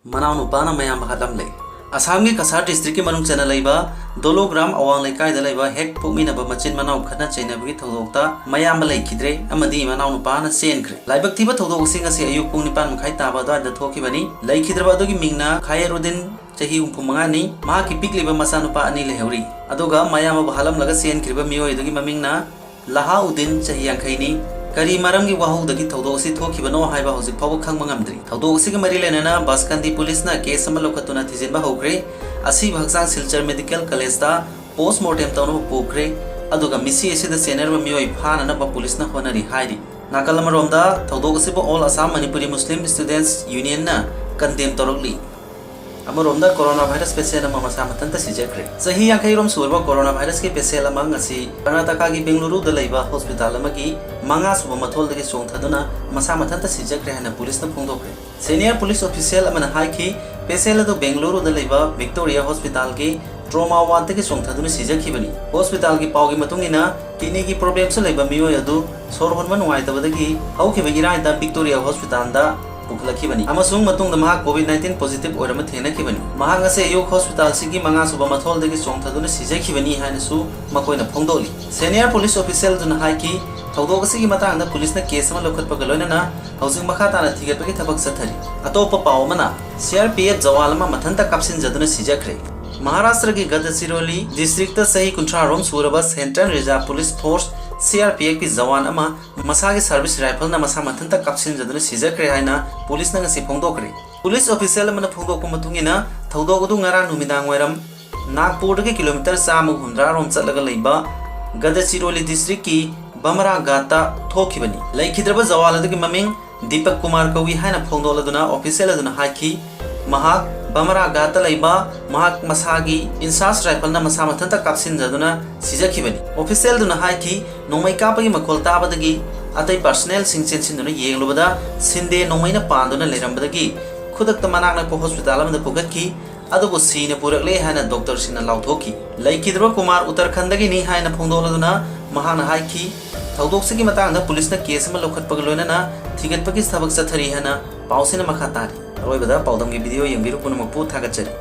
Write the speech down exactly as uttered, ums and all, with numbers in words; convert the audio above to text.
ꯃꯅꯥꯎꯅꯨꯄꯥꯅ ꯃꯌꯥꯝꯕ ꯍꯥꯠꯂꯝꯂꯦ꯫ ꯑꯁꯥꯝꯒꯤ ꯀꯁꯥꯔ ꯗꯤꯁꯇ꯭ꯔꯤꯛꯀꯤ ꯃꯅꯨꯡ ꯆꯟꯅ ꯂꯩꯕ ꯗꯣꯂꯣꯒ꯭ꯔꯥꯝ ꯑꯋꯥꯡ ꯂꯩꯀꯥꯏꯗ ꯂꯩꯕ ꯍꯦꯛ ꯄꯣꯛꯃꯤꯟꯅꯕ ꯃꯆꯤꯟ ꯃꯅꯥꯎ ꯈꯠꯅ ꯆꯩꯅꯕꯒꯤ ꯊꯧꯗꯣꯛꯇ ꯃꯌꯥꯝꯕ ꯂꯩꯈꯤꯗ꯭ꯔꯦ ꯑꯃꯗꯤ ꯃꯅꯥꯎꯅꯨꯄꯥꯅ ꯆꯦꯟꯈ꯭ꯔꯦ꯫ ꯂꯥꯏꯕꯛ ꯊꯤꯕ ꯊꯧꯗꯣꯛ ꯑꯁꯤ ꯉꯁꯤ ꯑꯌꯨꯛ ꯄꯨꯡ ꯅꯤꯄꯥꯟ ꯃꯈꯥꯏ ꯇꯥꯕ ꯑꯗꯨꯋꯥꯏꯗ ꯊꯣꯛꯈꯤꯕꯅꯤ꯫ ꯂꯩꯈꯤꯗ꯭ꯔꯕ ꯑꯗꯨꯒꯤ ꯃꯤꯡꯅ ꯈꯥꯌꯔꯨꯗꯤꯟ, ꯆꯍꯤ ꯍꯨꯝꯐꯨ ꯃꯉꯥꯅꯤ, ꯃꯍꯥꯛꯀꯤ ꯄꯤꯛꯂꯤꯕ ꯃꯆꯥꯅꯨꯄꯥ ꯑꯅꯤ ꯂꯩꯍꯧꯔꯤ꯫ ꯑꯗꯨꯒ ꯃꯌꯥꯝꯕꯕꯨ ꯍꯥꯠꯂꯝꯂꯒ ꯆꯦꯟꯈ꯭ꯔꯤꯕ ꯃꯤꯑꯣꯏ ꯑꯗꯨꯒꯤ ꯃꯃꯤꯡꯅ ꯂꯍꯥꯎꯗꯤꯟ, ꯆꯍꯤ ꯌꯥꯡꯈꯩꯅꯤ꯫ ꯀꯔꯤ ꯃꯔꯝꯒꯤ ꯋꯥꯍꯧꯗꯒꯤ ꯊꯧꯗꯣꯛ ꯑꯁꯤ ꯊꯣꯛꯈꯤꯕꯅꯣ ꯍꯥꯏꯕ ꯍꯧꯖꯤꯛ ꯐꯥꯎꯕ ꯈꯪꯕ ꯉꯝꯗ꯭ꯔꯤ꯫ ꯊꯧꯗꯣꯛ ꯑꯁꯤꯒ ꯃꯔꯤ ꯂꯩꯅꯅ ꯕꯁꯀꯟꯗꯤ ꯄꯨꯂꯤꯁꯅ ꯀꯦꯁ ꯑꯃ ꯂꯧꯈꯠꯇꯨꯅ ꯊꯤꯖꯤꯟꯕ ꯍꯧꯈ꯭ꯔꯦ꯫ ꯑꯁꯤꯕ ꯍꯛꯆꯥꯡ ꯁꯤꯜꯆꯔ ꯃꯦꯗꯤꯀꯦꯜ ꯀꯂꯦꯖꯇ ꯄꯣꯁꯃꯣꯔꯇꯦꯝ ꯇꯧꯅꯕ ꯄꯨꯈ꯭ꯔꯦ꯫ ꯑꯗꯨꯒ ꯃꯤꯁꯤ ꯑꯁꯤꯗ ꯆꯦꯟꯅꯔꯤꯕ ꯃꯤꯑꯣꯏ ꯐꯥꯅꯅꯕ ꯄꯨꯂꯤꯁꯅ ꯍꯣꯠꯅꯔꯤ ꯍꯥꯏꯔꯤ꯫ ꯅꯥꯀꯜ ꯑꯃꯔꯣꯝꯗ ꯊꯧꯗꯣꯛ ꯑꯁꯤꯕꯨ ꯑꯣꯜ ꯑꯁꯥꯝ ꯃꯅꯤꯄꯨꯔꯤ ꯃꯨꯁꯂꯤꯝ ꯁ꯭ꯇꯨꯗꯦꯟꯠꯁ ꯌꯨꯅꯤꯌꯟꯅ ꯀꯟꯗꯦꯝ ꯇꯧꯔꯛꯂꯤ꯫ ꯑꯃꯔꯣꯝꯗ ꯀꯣꯔꯣꯅꯥ ꯚꯥꯏꯔꯁ ꯄꯦꯁꯦꯟ ꯑꯃ ꯃꯁꯥ ꯃꯊꯟꯇ ꯁꯤꯖꯈ꯭ꯔꯦ꯫ ꯆꯍꯤ ꯌꯥꯡꯈꯩ ꯔꯣꯝ ꯁꯨꯔꯕ ꯀꯣꯔꯣꯅꯥ ꯚꯥꯏꯔꯁꯀꯤ ꯄꯦꯁꯦꯟ ꯑꯃ ꯉꯁꯤ ꯀꯔꯅꯥꯇꯀꯥꯒꯤ ꯕꯦꯡꯒꯂꯨꯔꯨꯗ ꯂꯩꯕ ꯍꯣꯁꯄꯤꯇꯥꯜ ꯑꯃꯒꯤ ꯃꯉꯥ ꯁꯨꯕ ꯃꯊꯣꯜꯗꯒꯤ ꯆꯣꯡꯊꯗꯨꯅ ꯃꯁꯥ ꯃꯊꯟꯇ ꯁꯤꯖꯈ꯭ꯔꯦ ꯍꯥꯏꯅ ꯄꯨꯂꯤꯁꯅ ꯐꯣꯡꯗꯣꯛꯈ꯭ꯔꯦ꯫ ꯁꯦꯅꯤꯌꯔ ꯄꯨꯂꯤꯁ ꯑꯣꯐꯤꯁꯤꯌꯦꯜ ꯑꯃꯅ ꯍꯥꯏꯈꯤ, ꯄꯦꯁꯦꯟ ꯑꯗꯨ ꯕꯦꯡꯒꯂꯨꯔꯨꯗ ꯂꯩꯕ ꯚꯤꯛꯇꯣꯔꯤꯌꯥ ꯍꯣꯁꯄꯤꯇꯥꯜꯒꯤ ꯇ꯭ꯔꯣꯃꯥ ꯋꯥꯔꯗꯇꯒꯤ ꯆꯣꯡꯊꯗꯨꯅ ꯁꯤꯖꯈꯤꯕꯅꯤ꯫ ꯍꯣꯁꯄꯤꯇꯥꯜꯒꯤ ꯄꯥꯎꯒꯤ ꯃꯇꯨꯡ ꯏꯟꯅ, ꯀꯤꯗꯅꯤꯒꯤ ꯄ꯭ꯔꯣꯕ꯭ꯂꯦꯝꯁꯨ ꯂꯩꯕ ꯃꯤꯑꯣꯏ ꯑꯗꯨ ꯁꯣꯔ ꯍꯣꯟꯕ ꯅꯨꯡꯉꯥꯏꯇꯕꯗꯒꯤ ꯍꯧꯈꯤꯕ ꯏꯔꯥꯏꯗ ꯚꯤꯛꯇꯣꯔꯤꯌꯥ ꯍꯣꯁꯄꯤꯇꯥꯜꯗ ꯄꯨꯈꯠꯂꯛꯈꯤꯕꯅꯤ ꯑꯃꯁꯨꯡ ꯃꯇꯨꯡꯗ ꯃꯍꯥꯛ ꯀꯣꯚꯤꯗ ꯅꯥꯏꯟꯇꯤꯟ ꯄꯣꯖꯤꯇꯤꯚ ꯑꯣꯏꯔꯝꯕ ꯊꯦꯡꯅꯈꯤꯕꯅꯤ꯫ ꯃꯍꯥꯛ ꯉꯁꯤ ꯑꯌꯨꯛ ꯍꯣꯁꯄꯤꯇꯥꯜꯁꯤꯒꯤ ꯃꯉꯥ ꯁꯨꯕ ꯃꯊꯣꯜꯗꯒꯤ ꯆꯣꯡꯊꯗꯨꯅ ꯁꯤꯖꯈꯤꯕꯅꯤ ꯍꯥꯏꯅꯁꯨ ꯃꯈꯣꯏꯅ ꯐꯣꯡꯗꯣꯛꯂꯤ꯫ ꯁꯦꯅꯤꯌꯔ ꯄꯨꯂꯤꯁ ꯑꯣꯐꯤꯁꯤꯌꯦꯜ ꯑꯗꯨꯅ ꯍꯥꯏꯈꯤ, ꯊꯧꯗꯣꯛ ꯑꯁꯤꯒꯤ ꯃꯇꯥꯡꯗ ꯄꯨꯂꯤꯁꯅ ꯀꯦꯁ ꯑꯃ ꯂꯧꯈꯠꯄꯒ ꯂꯣꯏꯅꯅ ꯍꯧꯖꯤꯛ ꯃꯈꯥ ꯇꯥꯅ ꯊꯤꯒꯠꯄꯒꯤ ꯊꯕꯛ ꯆꯠꯊꯔꯤ꯫ ꯑꯇꯣꯞꯄ ꯄꯥꯎ ꯑꯃꯅ, ꯁꯤ ꯑꯥꯔ ꯄꯤ ꯑꯦꯐ ꯖꯋꯥꯟ ꯑꯃ ꯃꯊꯟꯇ ꯀꯥꯞꯁꯤꯟꯖꯗꯨꯅ ꯁꯤꯖꯈ꯭ꯔꯦ꯫ ꯃꯍꯥꯔꯥꯁꯇ꯭ꯔꯒꯤ ꯒꯗꯆꯤꯔꯣꯂꯤ ꯗꯤꯁꯇ꯭ꯔꯤꯛꯇ ꯆꯍꯤ ꯀꯨꯟꯊ꯭ꯔꯥ ꯔꯣꯝ ꯁꯨꯔꯕ central reserve police force, C R P ꯑꯦꯐꯀꯤ ꯖꯋꯥꯟ ꯑꯃ ꯃꯁꯥꯒꯤ ꯁꯥꯔꯚꯤꯁ ꯔꯥꯏꯐꯜꯅ ꯃꯁꯥ ꯃꯊꯟꯇ ꯀꯥꯞꯁꯤꯟꯖꯗꯨꯅ ꯁꯤꯖꯈ꯭ꯔꯦ ꯍꯥꯏꯅ ꯄꯨꯂꯤꯁꯅ ꯉꯁꯤ ꯐꯣꯡꯗꯣꯛꯈ꯭ꯔꯦ꯫ ꯄꯨꯂꯤꯁ ꯑꯣꯐꯤꯁꯤꯌꯦꯜ ꯑꯃꯅ ꯐꯣꯡꯗꯣꯛꯄ ꯃꯇꯨꯡ ꯏꯟꯅ, ꯊꯧꯗꯣꯛ ꯑꯗꯨ ꯉꯔꯥꯡ ꯅꯨꯃꯤꯗꯥꯡ ꯋꯥꯏꯔꯝ ꯅꯥꯒꯄꯨꯔꯗꯒꯤ ꯀꯤꯂꯣꯃꯤꯇꯔ ꯆꯥꯝꯃꯒ ꯍꯨꯝꯗ꯭ꯔꯥ ꯔꯣꯝ ꯆꯠꯂꯒ ꯂꯩꯕ ꯒꯗꯆꯤꯔꯣꯂꯤ ꯗꯤꯁꯇ꯭ꯔꯤꯛꯀꯤ ꯕꯃꯔꯥ ꯘꯥꯠꯇ ꯊꯣꯛꯈꯤꯕꯅꯤ꯫ ꯂꯩꯈꯤꯗ꯭ꯔꯕ ꯖꯋꯥꯟ ꯑꯗꯨꯒꯤ ꯃꯃꯤꯡ ꯗꯤꯄꯛ ꯀꯨꯃꯥꯔ ꯀꯧꯏ ꯍꯥꯏꯅ ꯐꯣꯡꯗꯣꯛꯂꯗꯨꯅ ꯑꯣꯐꯤꯁꯤꯌꯦꯜ ꯑꯗꯨꯅ ꯍꯥꯏꯈꯤ, ꯃꯍꯥꯛ ꯕꯃꯔꯥ ꯘꯥꯠꯇ ꯂꯩꯕ ꯃꯍꯥꯛ ꯃꯁꯥꯒꯤ ꯏꯟꯁꯥꯁ ꯔꯥꯏꯐꯜꯅ ꯃꯁꯥ ꯃꯊꯟꯇ ꯀꯥꯞꯁꯤꯟꯖꯗꯨꯅ ꯁꯤꯖꯈꯤꯕꯅꯤ꯫ ꯑꯣꯐꯤꯁꯤꯌꯦꯜ ꯑꯗꯨꯅ ꯍꯥꯏꯈꯤ, ꯅꯣꯡꯃꯩ ꯀꯥꯞꯄꯒꯤ ꯃꯈꯣꯜ ꯇꯥꯕꯗꯒꯤ ꯑꯇꯩ ꯄꯥꯔꯁꯅꯦꯜꯁꯤꯡ ꯆꯦꯟꯁꯤꯟꯗꯨꯅ ꯌꯦꯡꯂꯨꯕꯗ ꯁꯤꯟꯗꯦ, ꯅꯣꯡꯃꯩꯅ ꯄꯥꯟꯗꯨꯅ ꯂꯩꯔꯝꯕꯗꯒꯤ ꯈꯨꯗꯛꯇ ꯃꯅꯥꯛ ꯅꯛꯄ ꯍꯣꯁꯄꯤꯇꯥꯜ ꯑꯃꯗ ꯄꯨꯈꯠꯈꯤ꯫ ꯑꯗꯨꯕꯨ ꯁꯤꯅ ꯄꯨꯔꯛꯂꯦ ꯍꯥꯏꯅ ꯗꯣꯛꯇꯔꯁꯤꯡꯅ ꯂꯥꯎꯊꯣꯛꯈꯤ꯫ ꯂꯩꯈꯤꯗ꯭ꯔꯕ ꯀꯨꯃꯥꯔ ꯎꯠꯇꯔꯈꯟꯗꯒꯤꯅꯤ ꯍꯥꯏꯅ ꯐꯣꯡꯗꯣꯛꯂꯗꯨꯅ ꯃꯍꯥꯛꯅ ꯍꯥꯏꯈꯤ, ꯊꯧꯗꯣꯛꯁꯤꯒꯤ ꯃꯇꯥꯡꯗ ꯄꯨꯂꯤꯁꯅ ꯀꯦꯁ ꯑꯃ ꯂꯧꯈꯠꯄꯒ ꯂꯣꯏꯅꯅ ꯊꯤꯒꯠꯄꯒꯤ ꯊꯕꯛ ꯆꯠꯊꯔꯤ ꯍꯥꯏꯅ ꯄꯥꯎꯁꯤꯅ ꯃꯈꯥ ꯇꯥꯔꯤ꯫ ꯑꯔꯣꯏꯕꯗ ꯄꯥꯎꯗꯝꯒꯤ video ꯌꯦꯡꯕꯤꯔꯨ ꯄꯨꯝꯅꯃꯛꯄꯨ ꯊꯥꯒꯠꯆꯔꯤ꯫